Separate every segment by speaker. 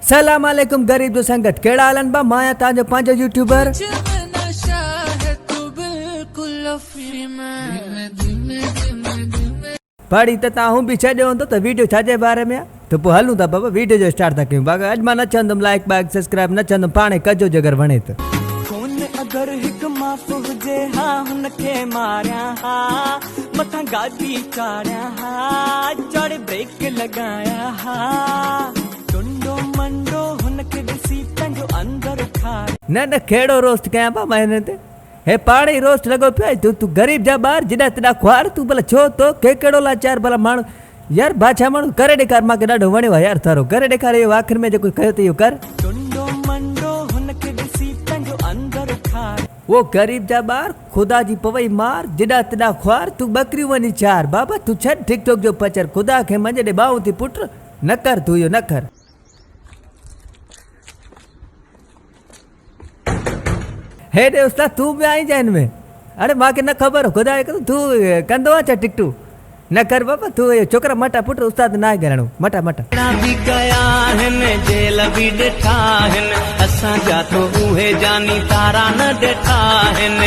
Speaker 1: سلام عليڪم غريب جو سنگت ڪهڙا حال آهن ڀا مان آهيان توهان جو پنهنجو يوٽيوبر. پڙهي ته توهان هون به ڇڏيو هوندو ته ويڊيو ڇا جي باري ۾ آهي ته پوء هلون ٿا بابا ويڊيو جو اسٽارٽ ٿا ڪيون باقي اڄ مان نه چوندم لائيڪ بائيڪ سبسڪرائب نه چوندم پاڻ ئي ڪجو جي اگر وڻي ته.
Speaker 2: خون اگر هڪ معاف هجي ها هن کي ماريان ها مٿان گاڏي چاڙهيان ها چاڙهي بريڪ لڳايان ها ٽنڊو منڊو هن کي ڏسي پنهنجو اندر کاريان.
Speaker 1: نه نه ڪهڙو روسٽ ڪيان ڀا مان هنن تي هي پاڻ ئي روسٽ لڳو پيو آهي تون تون غريب جا ٻار جيڏا تيڏا خوار تون ڀلا ڇو تو کي ڪهڙو لاچار ڀلا ماڻهو يار بادشاهه ماڻهو ڪري ڏيکار مان کي ڏاڍو وڻيو آهي يار ٿارو ڪري ڏيکار اهو آخر ۾ جيڪو ڪيو اٿئي اهو ڪر.
Speaker 2: ٽنڊو منڊو هن کي ڏسي پنهنجو اندر کاريان.
Speaker 1: او غريب جا ٻار خدا جي پوئي مار جيڏا تيڏا خوار تون ٻڪريون وڃي چار بابا تون ڇڏ ٽڪ ٽوڪ جو پچر خدا کي مڃ ڏي ٻانهون ٿي پٽ نه ڪر تون اهو نه ڪر. هيڏي استاد تون به آئين جا هن ۾ اڙي مانکي نه خبر خدا جي قسم تون ڪندو آهين ڇا ٽڪٽو نه ڪر بابا تون اهو ڇوڪرا مٽا پٽ استاد ناهي ڳالهائڻو مٽا مٽا.
Speaker 2: به ڪيا آهن جيل به ڏٺا آهن اسان جا تو اهي جاني تارا نه ڏٺا آهن.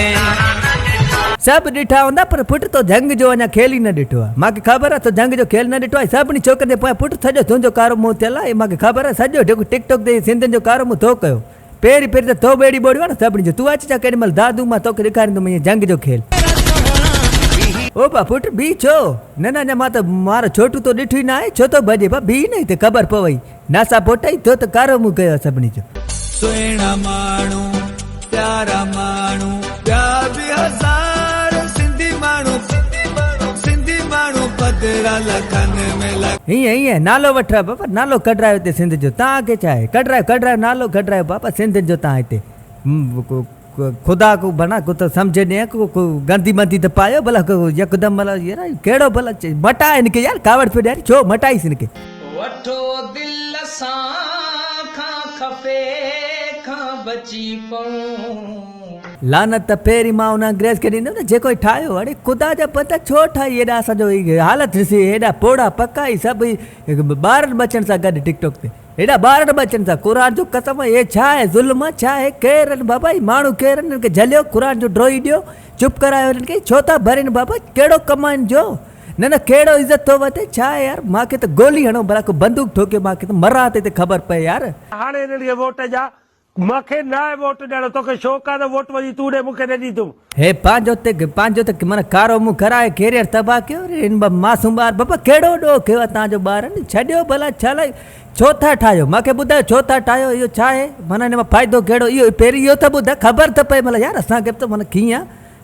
Speaker 1: سڀ ڏٺا هوندا پر پٽ تو جهنگ جو اڃا کيل ئي نه ڏٺو آهي مانکي خبر آهي تو جهنگ جو کيل نه ڏٺو آهي سڀني ڇوڪرن جي پويان پٽ سڄو تنهنجو ڪارو منهن ٿيل آهي مانکي خبر آهي سڄو جيڪو ٽڪ ٽوڪ تي سنڌين جو ڪارو منهن تو ڪيو پهرين پهرين ته تو ٻيڙي ٻوڙيو آهي نه سڀني جو تون اچ ڇا ڪيڏي مهل دادو مان توکي ڏيکاريندم ائين جهنگ جو کيل. او با پٽ بيهه ڇو؟ نه نه اڃا مان ته مارو ڇوٽو تو ڏٺو ئي نه آهي ڇو ٿو ڀڄي با بيهه نه هتي خبر پوئي ناسا پوٽئي تو ته ڪارو منهن ڪيو آهي سڀني جو.
Speaker 3: سهڻا ماڻهو پيارا ماڻهو ٻيا به هزار سنڌي ماڻهو سنڌي ماڻهو پڌرا لکن ۾ لک.
Speaker 1: هيئن هيئن نالو وٺرايو بابا نالو ڪڍرايو هتي سنڌ جو تان کي ڇا آهي ڪڍرايو ڪڍرايو نالو ڪڍرايو بابا سنڌين جو تان هتي خدا ڪو بنا ڪو ته سمجهه ڏي ڪو ڪو گندي مندي ته پايو ڀلا ڪو يڪدم ڀلا يار ڪهڙو ڀلا مٽاء هن کي يار ڪاوڙ پيو ڏياري ڇو مٽائيس هن کي.
Speaker 4: وٺو دل سان کان خفي کان بچي پئون.
Speaker 1: لعنت ته پهرين مان ان انگريز کي ڏيندم نه جيڪو هي ٺاهيو اڙي خدا جا بندا ڇو ٺاهي هيڏا اسان جو هي حالت ڏسي هيڏا پوڙها پڪا هي سڀ هي ٻارن ٻچن سان گڏ ٽڪ ٽاڪ تي هيڏا ٻارن ٻچن سان قرآن جو قسم هي ڇا آهي ظلم آهي ڇا آهي ڪير آهن بابا هي ماڻهو ڪير آهن هنن کي جهليو قرآن جو ڊوئي ڏيو چپ ڪرايو هنن کي ڇو ٿا ڀرين بابا ڪهڙو ڪم آهي هن جو نه نه ڪهڙو عزت ٿو وڌي ڇا آهي يار مان کي ته گولي هڻو ڀلا ڪو بندوق ٺوڪيو مان کي ته مران ته هتي خبر پئي يار.
Speaker 5: هاڻي هنن کي ووٽ جا مونکي ناهي ووٽ ڏيڻو توکي شوق آ ته ووٽ وڃي تون ڏي مونکي نه ڏيندم.
Speaker 1: هي پنهنجو ته پنهنجو ته معنيٰ ڪارو منهن ڪرائي ڪيريئر تباهه ڪيو ري هن معصوم ٻار بابا ڪهڙو ڏوهه ڪيو آ توهان جو ٻارن ڇڏيو ڀلا ڇا لاء ڇو ٿا ٺاهيو مونکي ٻڌايو ڇو ٿا ٺاهيو اهو ڇا آهي معنيٰ هن مان فائدو ڪهڙو اهو پهرين اهو ته ٻڌاء خبر ته پئي معنيٰ يار اسان کي به ته معنيٰ ڪيئن آ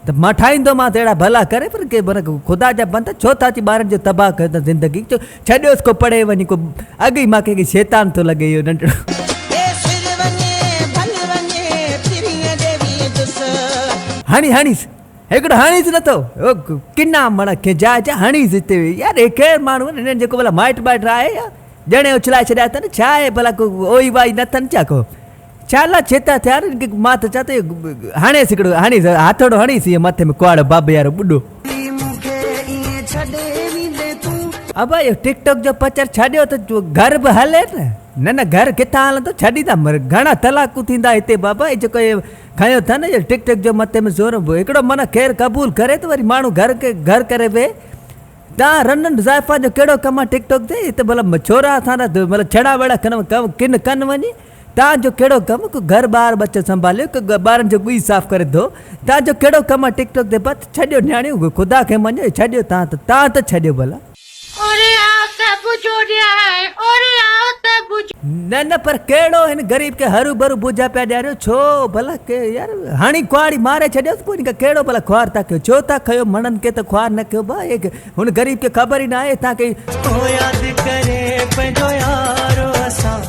Speaker 1: ته مان ٺاهيندو مان ته اهڙا ڀلا ڪري پر ڪي معنيٰ خدا جا بندا ڇو ٿا اچي ٻارن جو تباهه ڪيو ٿا زندگي ڇو ڇڏيوس ڪو پڙهي وڃي ڪو اڳ ئي مان ڪنهن کي شيطان ٿو لڳي اهو ننڍڙو. هڻي هڻيس هڪڙو هڻيس نٿو ڪنا معنيٰ کي جا جا هڻيس هتي يار هي ڪير ماڻهو آهن هنن جيڪو ڀلا مائٽ ٻائٽ آهي يا ڄڻي اڇلائي ڇڏيا اٿن ڇا آهي ڀلا ڪو اوئي وائي نه اٿن ڇا ڪو ڇا لا ڇيتا ٿيا آهن هن کي مان ته چوان ٿو هڻيس هڪڙو هڻيس هٿوڙو هڻيس ايئن مٿي ۾ ڪهاڙو بابي وارو ٻڏو. ابا اهو ٽڪ ٽاڪ جو پچر ڇڏيو ته گهر به هلي نه. نه نه گهر ڪٿان هلندو ڇڏيندا گهڻا طلاقون ٿيندا هتي بابا هي جيڪو هي کنيو اٿن نه ٽڪ ٽاڪ جو مٿي ۾ زور هڪڙو معنيٰ خير قبول ڪري ته وري ماڻهو گهر گهر ڪري ويهي. تان رنن زائفان جو ڪهڙو ڪم آ ٽڪ ٽاڪ تي هتي ڀلا ڇورا اسان جا مطلب ڇڙا وڙا ڪن ڪن ڪن وڃي تان جو ڪهڙو ڪم ڪو گهر ٻار ٻچو سنڀاليو ڪو ٻارن جو ڳوهي صاف ڪري ڌو تان جو ڪهڙو ڪم آ ٽڪ ٽاڪ تي بس ڇڏيو نياڻيون خدا کي مڃو ڇڏيو تان ته تان ته ڇڏيو ڀلا.
Speaker 6: اوري آء ته بجو ڏيانء اوري آء ته بجو.
Speaker 1: نه نه پر ڪهڙو هن غريب کي هرو ڀرو بوجا پيا ڏياريو ڇو ڀلا ڪي يار هڻي ڪهاڙي ماري ڇڏيوس پوء هن کي ڪهڙو ڀلا خوار ٿا ڪيو ڇو ٿا کيو مڻن کي ته خوار نه ڪيو ڀا هي هن غريب کي خبر ئي نه آهي تان کي
Speaker 2: ٿو ياد ڪري پنهنجو يارو اسان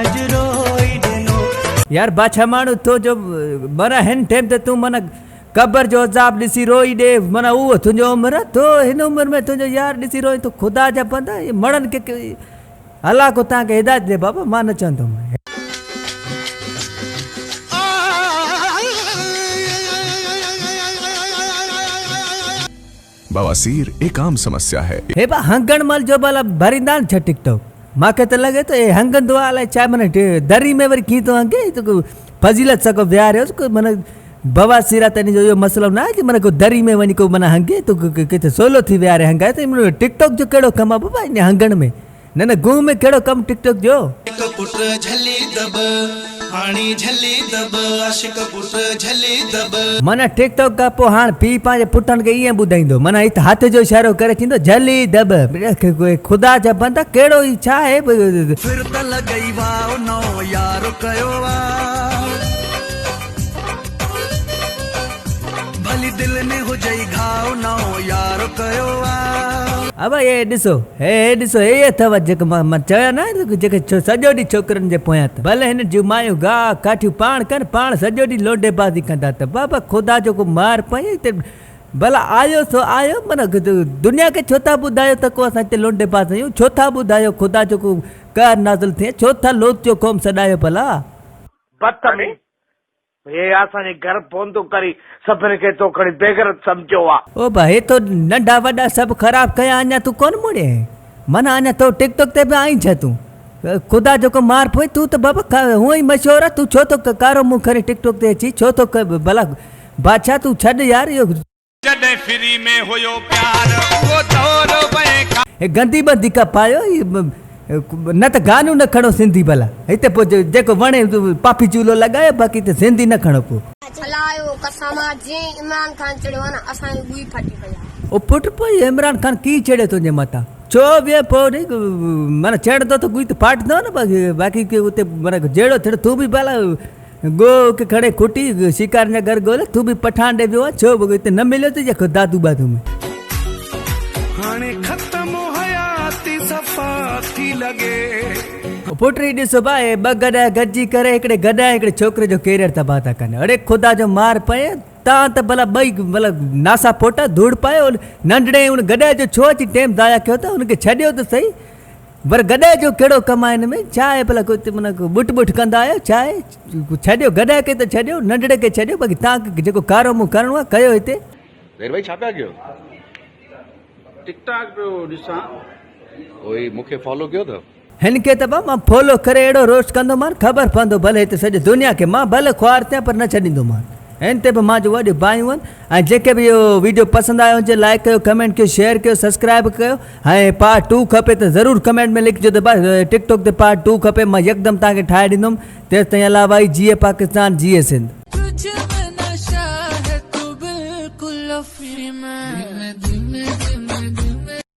Speaker 2: اڄ روئي ڏنو.
Speaker 1: يار بادشاهه ماڻهو تو جو معنيٰ هن ٽيم تي تون معنيٰ قبر جو عذاب ڏسي روئي ڏي معنيٰ اهو تنهنجو عمر آ تو هن عمر ۾ تنهنجو يار ڏسي روئين ٿو خدا جا بندا هي مڙن کي الله ڪو توهان کي هدايت ڏي بابا مان نه چوندم.
Speaker 7: بواسير ايڪ عام سمسيا هي.
Speaker 1: هي با هنگڻ مل جو ڀلا ڀريندا آهن ڇا ٽڪ ٽاڪ. مان کي ته لڳي ٿو هي هنگندو آ الائي ڇا معنيٰ دري ۾ وري ڪيئن ٿو هنگي هي ته ڪو فضيلت سان ڪو ويهاريوس ڪو معنيٰ بواسير آ ته ان جو اهو مسئلو نه آهي ڪي معنيٰ ڪو دري ۾ وڃي ڪو معنيٰ هنگي ته ڪٿي سولو ٿي ويهاري هنگائي ته ٽڪ ٽاڪ جو ڪهڙو ڪم آ بابا ان هنگڻ ۾ نه نه گونهه ۾ ڪهڙو ڪم ٽڪ ٽاڪ جو.
Speaker 3: عاشق پٽ جهلي دٻ هاڻي جهلي دٻ عاشق پٽ جهلي دٻ.
Speaker 1: معنيٰ ٽڪ ٽاڪ کان پوء هاڻ پيء پنهنجي پٽن کي ائين ٻڌائيندو معنيٰ هت هٿ جو اشارو ڪري چوندو جهلي دٻ خدا جا بندا ڪهڙو هي ڇا آهي.
Speaker 3: ڦر ته لڳئي واء نئون يار ڪيو آ. ڀلي دل ۾ هجئي گهاء نئون يار ڪيو آ.
Speaker 1: ابا هي ڏسو هي هي ڏسو هي اٿو جيڪو مان مان چيو نه جيڪي سڄو ڏينهن ڇوڪرين جي پويان ته ڀلي هن جون مايون گاهه ڪاٺيون پاڻ ڪن پاڻ سڄو ڏينهن لونڊي بازي ڪندا ته بابا خدا جو ڪو مار پئي هتي ڀلا آيو سو آيو معنيٰ دنيا کي ڇو ٿا ٻڌايو ته ڪو اسان هتي لونڊي باز آهيون ڇو ٿا ٻڌايو خدا جو ڪو قهر نازل ٿئي ڇو ٿا لوط جو قوم سڏايو ڀلا.
Speaker 5: بدتميز هي اسان جي گهر فون ٿو ڪرين سڀني کي تو کڻي بيغيرت سمجهيو آ.
Speaker 1: او ڀا هي تو ننڍا وڏا سڀ خراب ڪيا اڃا تون ڪونه مڙين آهين معنيٰ اڃا تو ٽڪ ٽاڪ تي به آئين ڇا تون خدا جو ڪو مار پوي تون ته بابا هونئن ئي مشهور آ تون ڇو ٿو ڪارو منهن کڻي ٽڪ ٽاڪ تي اچين ڇو ٿو ڀلا بادشاهه تون ڇڏ يار اهو.
Speaker 7: جڏهن فري ۾ هيو پيار اهو دور وئين کا.
Speaker 1: هي گندي بندي ڪا پايو هي نه ته گانو نه کڻو سنڌي ڀلا هتي پوء جيڪو وڻي پاپي چولو لڳايو باقي هتي سنڌي نه کڻو پوء.
Speaker 8: هلايو قسم آ جئين عمران خان چڙهيو آ نه اسان جي ڳوئي ڦٽي پئي آ.
Speaker 1: او پٽ پوء عمران خان ڪيئن چڙهيو تنهنجي مٿان ڇو ويهه پوء ڏي معنيٰ چڙهندو ته ڳوئي ته ڦاٽندو نه باقي اتي معنيٰ جهڙو ٿيڙو تون به ڀلا گوء کي کڻي کوٽي شڪارين جا گهر ڳولي تون به پٺاڻ ڏي ويو آهين ڇو به هتي نه مليو تنهنجي کي دادو بادو ۾.
Speaker 3: هاڻي ختم حياتي صفا ٿي لڳي.
Speaker 1: پٽ هي ڏسو ڀاء اهي ٻه گڏهه گڏجي ڪري هڪڙي گڏهه ۽ هڪڙي ڇوڪري جو ڪيريئر تباهه ٿا ڪن اڙي خدا جو مار پئي تان ته ڀلا ٻئي ڀلا ناسا پوٽا ڌوڙ پايو ننڍڙي ان گڏهه جو ڇو اچي ٽيم ضايع ڪيو ته ان کي ڇڏيو ته سهي پر گڏهه جو ڪهڙو ڪم آهي هن ۾ ڇا آهي ڀلا ڪو هتي معنيٰ ٻٽ ٻٽ ڪندا آهيو ڇا آهي ڇڏيو گڏهه کي ته ڇڏيو ننڍڙي کي ڇڏيو باقي توهان کي جيڪو ڪارو منهن ڪرڻو آهي ڪيو هتي.
Speaker 9: ظهير ڀائي ڇا پيا ڪيو؟
Speaker 10: ٽڪ ٽاڪ پيو ڏسان.
Speaker 9: اوئي مون کي فالو ڪيو اٿو؟
Speaker 1: هن کي ته مان فالو ڪري اهڙو روسٽ ڪندومان خبر پوندو ڀلي هتي سڄي دنيا کي مان ڀلي خوار ٿيان پر نه ڇڏيندومان. هن تي به مان جون وڏيون باهيون آهن ۽ جنهن کي به اهو ويڊيو پسند آيو هجي لائيڪ ڪيو ڪمينٽ ڪيو شيئر ڪيو سبسڪرائب ڪيو ۽ پارٽ ٽو کپي ته ضرور ڪمينٽ ۾ لکجو ته بس ٽڪ ٽاڪ تي پارٽ ٽو کپي مان يڪدم توهان کي ٺاهي ڏيندم تيستائين الله وائي جيئي پاڪستان جيئي سنڌ.